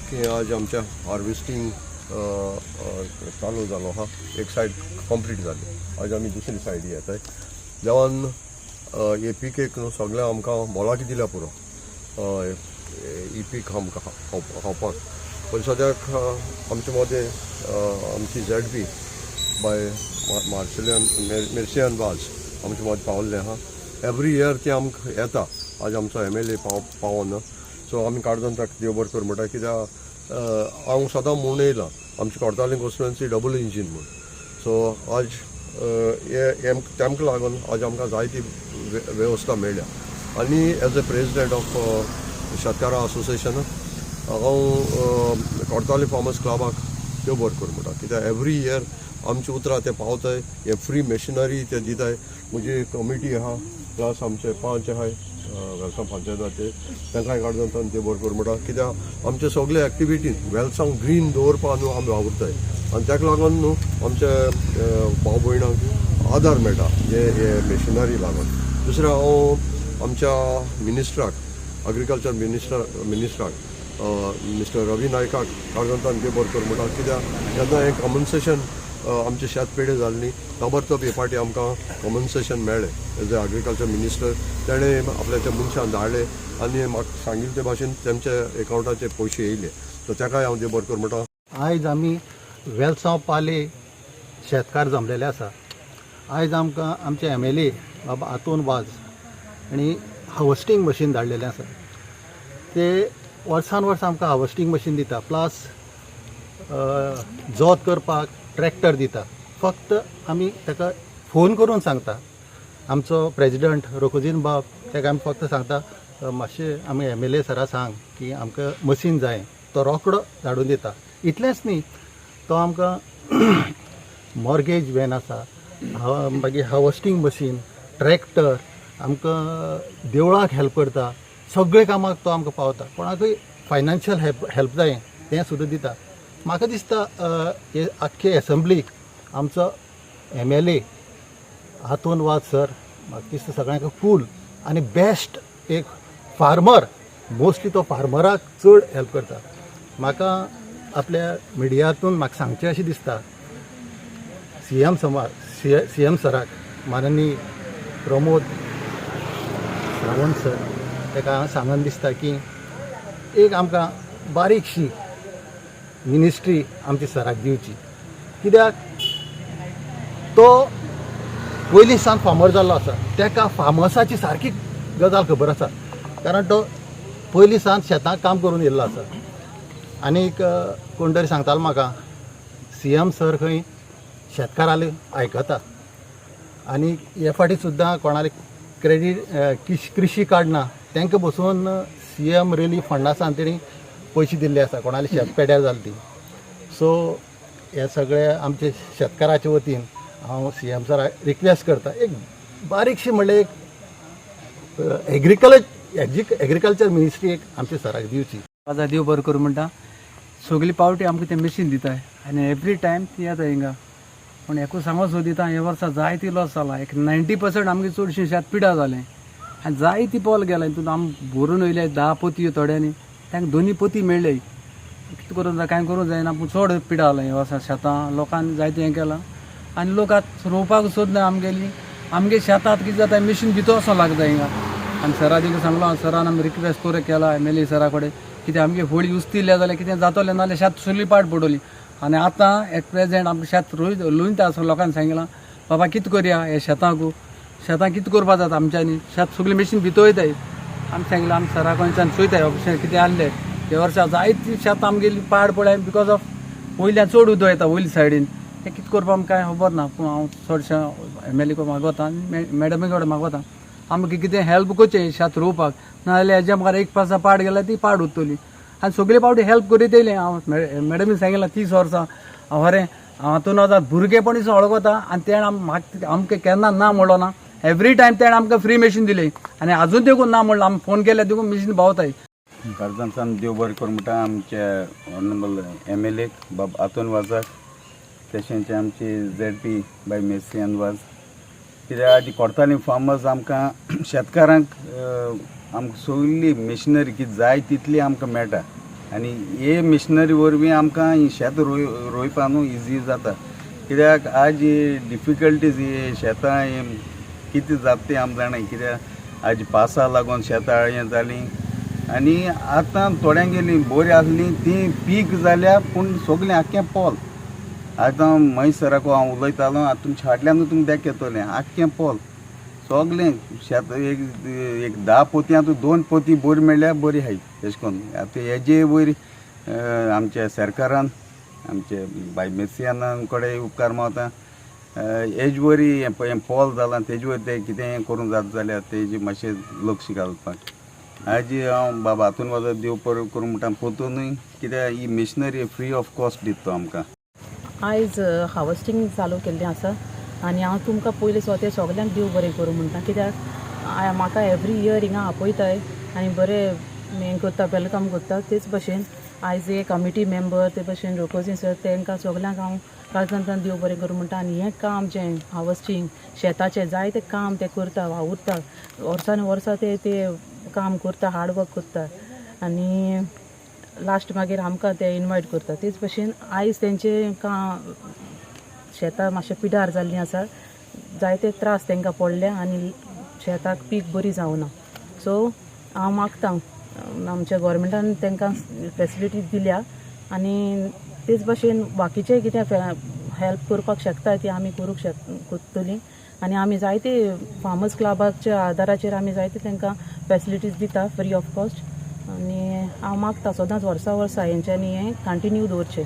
की आज आमच्या हार्वेस्टींग चालू जालो आहा. एक सायड कंप्लीट जाली, आज आमी दुसरी सायडी येताय. देवान हे पीक न्हू सगळें आमकां मोलाकी दिल्या पुरो ही पीक आमकां खावपाक. पूण सद्याक आमचे मदें आमची झेड पी बाय मार्सेलियन मिर्सियन वाज आमचे मदें पावल्ले आहा. एवरी इयर ती आमकां येता. आज आमचो एमएलए पावना, सो आमी काळजान ताका देव बरें करूं म्हणटा, कित्याक हांव सदां म्हणून येयलां आमची कोर्ताली कॉन्स्टिट्युएन्सी डबल इंजीन म्हूण. सो आज हे तेमकां लागून आज आमकां जायती वेवस्था मेळ्ळ्या. आनी एज अ प्रेजिडेंट ऑफ शेतकारां असोसिएशन हांव कोर्ताली फार्मर्स क्लबाक देव बरें करूं म्हणटा, कित्याक एवरी इयर आमची उतरां ते पावताय, हे फ्री मशिनरी ते दिताय. म्हजी कमिटी आहा, प्लस आमचे पंच आहाय वेलसांव पंचायताचे, तांकांय काळजान देव बरें करूं म्हणटा, कित्याक आमचे सगळे एक्टिविटीन वेलसांव ग्रीन दवरपा न्हू आमी वावुरताय आनी ताका लागून न्हू आमचे भाव भयणांक आदार मेळटा हे हे मशिनरी लागून. दुसरें, हांव आमच्या मिनिस्टराक, एग्रीकल्चर मिनिस्टराक मिस्टर रवी नायकाक काळजांतल्यान देव बरें करूं म्हणटा, कित्याक जेन्ना हें कॉम्पन्सेशन आमचे शेत पेडे जाली न्ही, ताबडतोब हे फावटी आमकां कॉम्पन्सेशन मेळ्ळें. एज अ एग्रीकल्चर मिनिस्टर तेणें आपल्याच्या मनशान धाडले आनी म्हाका सांगिल्ले ते भाशेन तेमच्या एकावंटाचेर पयशे येयले, सो ताकाय हांव देव बरें करूं म्हणटा. आयज आमी वेलसांव पाले शेतकार जमलेले आसा. आयज आमकां आमचे एमएलए बाबा आंतोन वाज आनी हार्वस्टींग मशीन धाडलेलें आसा. ते वर्सान वर्स आमकां हार्वस्टींग मशीन दिता, प्लस जोत करपाक ट्रॅक्टर दिता. फक्त आमी ताका फोन करून सांगता. आमचो प्रेजिडंट रोकोजीन बाब, ताका आमी फक्त सांगता, मातशें आमी एमएलए सरा सांग की आमकां मशीन जाय. तो रोकडो धाडून दिता. इतलेंच न्ही, तो आमकां मॉर्गेज व्हॅन आसा, मागीर हार्वस्टींग मशीन, ट्रॅक्टर, आमकां देवळाक हेल्प करता. सगळे कामाक तो आमकां पावता. कोणाकूय फायनान्शियल हेल्प हेल्प जाय, तें सुद्दां दिता. म्हाका दिसता हे आख्खे एसेंब्लीक आमचो एमएलए आंतोन वाज सर म्हाका दिसता सगळ्यांक फूल आनी बेस्ट एक फार्मर. मोस्टली तो फार्मराक चड हेल्प करता. म्हाका आपल्या मिडियातून म्हाका सांगचें अशें दिसता, सीएम समाज सी सीएम सराक, माननीय प्रमोद सावंत सर, ताका हांव सांगन दिसता की एक आमकां बारीकशी मिनिस्ट्री आमच्या सराक दिवची, कित्याक तो पयलीं सावन फार्मर जाल्लो आसा. ताका फार्मर्साची सारकी गजाल खबर आसा, कारण तो पयलीं सावन शेतांत काम करून येयल्लो आसा. आनीक कोण तरी सांगतालो म्हाका, सीएम सर खंय शेतकाराले आयकता आनी हे फावटी सुद्दां कोणाले क्रेडीट कृशी कार्ड ना, तांकां बसून सीएम रिलीफ फंडा तेणी पयशे दिल्ले आसा, कोणाले शेत पेड्यार जाले ती. सो हे सगळे आमचे शेतकाराच्या वतीन हांव सीएम सराक रिक्वेस्ट करता, एक बारीकशी म्हणल्यार एक एग्रीकल्चर मिनिस्ट्री एक आमच्या सराक दिवची. आतां देव बरें करूं म्हणटा. सगली पावटी आमकां ते मशीन दिताय आनी एवरी टायम ती येता हिंगा. पूण एकूच सांगो सोदिता, हे वर्सा जायती लॉस जाला. एक 90% आमगे चडशें शेत पिडा जालें आनी जायती पोल गेलें. तितून आम भरून वयले 10 पोती, थोड्यांनी तांकां दोनी पोती मेळ्ळे. कितें करूं जाय, कांय करूं जायना, पूण चड पिडा जालें हे वर्सा शेतां. लोकांनी जायतें हें केलां आनी लोक आतां रोवपाक सोदना. आमगेली आमगे शेतांत कितें जाता, मशीन भितर वचों लागता हिंगा. आनी सरा देखून सांगलो, सरान आमी रिक्वेस्ट करूं केला एमएलए सरा कडेन, कितें आमगे होळी उस्तिल्ले जाल्यार कितें जातलें, नाजाल्यार शेत सगळी पाड पडटली. आनी आतां एट प्रेजेंट आमकां शेत लुयता असो लोकांनी सांगलां, बाबा कितें करया हे शेतांकू, शेतां कितें करपा जाता आमच्यांनी? शेत सगळीं मशीन भितर वयताय. आमी सांगलां, आमी सरा कडच्यान चोयताय ऑप्शन कितें आहले. हे वर्सा जायती शेतां आमगेली पाड पडल्या, because of वयल्यान चड उदक येता वयले सायडीन. तें कितें करपा आमकां कांय खबर ना. पूण हांव चडशें एमएलए कडेन मागोता आनी मॅडमी कडेन मागोता, आमकां कितें हेल्प करचें शेत रोवपाक, नाजाल्यार हेज्या मुखार एक पासा पाड गेल्यार ती पाड उरतली. आनी सगळे पावटी हेल्प करीत येयलें हांव. मॅडमीन सांगिल्लें 30 वर्सां हांव हरें हांव हातून आतां भुरगेपणीच वळखता आनी तेणें म्हाका आमकां केन्ना ना म्हणलो ना. एवरी टायम तेणें आमकां फ्री मशीन दिली आनी आजून देखून ना म्हणलो. आमी फोन केल्यार देखून मशीन पावताय. काळजान देव बरें करूं म्हणटा आमच्या ऑनरेबल एमएलए बाब आंतोन वाजाक, तशेंच आमची झेडपी बाय मेसियन वाज, कित्याक आदी कोर्ताली फार्मर्स आमकां शेतकारांक आमकां सगळी मशिनरी कितें जाय तितली आमकां मेळटा. आनी हे मिशनरी वरवीं आमकां ही शेत रोयपा न्हू इजी जाता. कित्याक आज ही डिफिकल्टीज ही शेतां हे कितें जाता तें आमी जाणाय. कित्याक आज पावसा लागून शेतां हें जालीं आनी आतां थोड्यांगेलीं बरीं आसलीं तीं पीक जाल्या, पूण सगळें आख्खें पोल. आतां महेश सराको हांव उलयतालो, आतां तुमच्या फाटल्यान तुमकां दाखयतलें आख्खें पोल सगळें शेत. एक एक 10 पोतयांत 2 पोती बरी मेळ्ळ्यार बरी आहाय तेश कोन्न. आतां हेजे वयर आमच्या सरकारान आमचे बाय मेसियाना कडेन उपकार मावता. हेज वरी हें पळय हें पोल जालां तेजे वयर तें कितें करूंक जाता जाल्यार तेजे मातशें लक्ष घालपाक. आज हांव बाबा हातून वचत देव बरें करूं म्हणटा पोतूनय, कित्याक ही मिशनरी फ्री ऑफ कॉस्ट दिता तो आमकां. आयज हार्वस्टींग चालू केल्लें आसा आनी हांव तुमकां पयलीं स्वता सगल्यांक देव बरें करूं म्हणटा, कित्याक म्हाका एवरी इयर हिंगा आपयताय आनी बरें हें करता, welcome करता. तेच भशेन आयज हे कमिटी मेंबर, ते भशेन रोकोजी सर, तांकां सगल्यांक हांव काळजांतल्यान देव बरें करूं म्हणटा. आनी हें काम जें हार्वस्टींग शेताचें जायतें काम ते करता, वावुरता, वर्सान वर्सां ते ते काम करता, हार्ड वर्क करता आनी लास्ट मागीर आमकां ते इनवायट करता. तेच भशेन आयज तेंचें काम शेतां मातशें पिडार जाल्लीं आसा, जायते त्रास तांकां पडले आनी शेताक पीक बरी जावना. सो हांव मागता आमच्या गोवोरमेंटान तांकां फेसिलिटीज दिल्या आनी तेच भशेन बाकीचें कितें हेल्प करपाक शकता ती आमी करूंक करतलीं. आनी आमी जायते फार्मर्स क्लबाच्या आदाराचेर आमी जायते तांकां फेसिलिटीज दिता फ्री ऑफ कॉस्ट. आनी हांव मागता सदांच वर्सा वर्सा हेंच्यांनी हें कंटिन्यू दवरचें.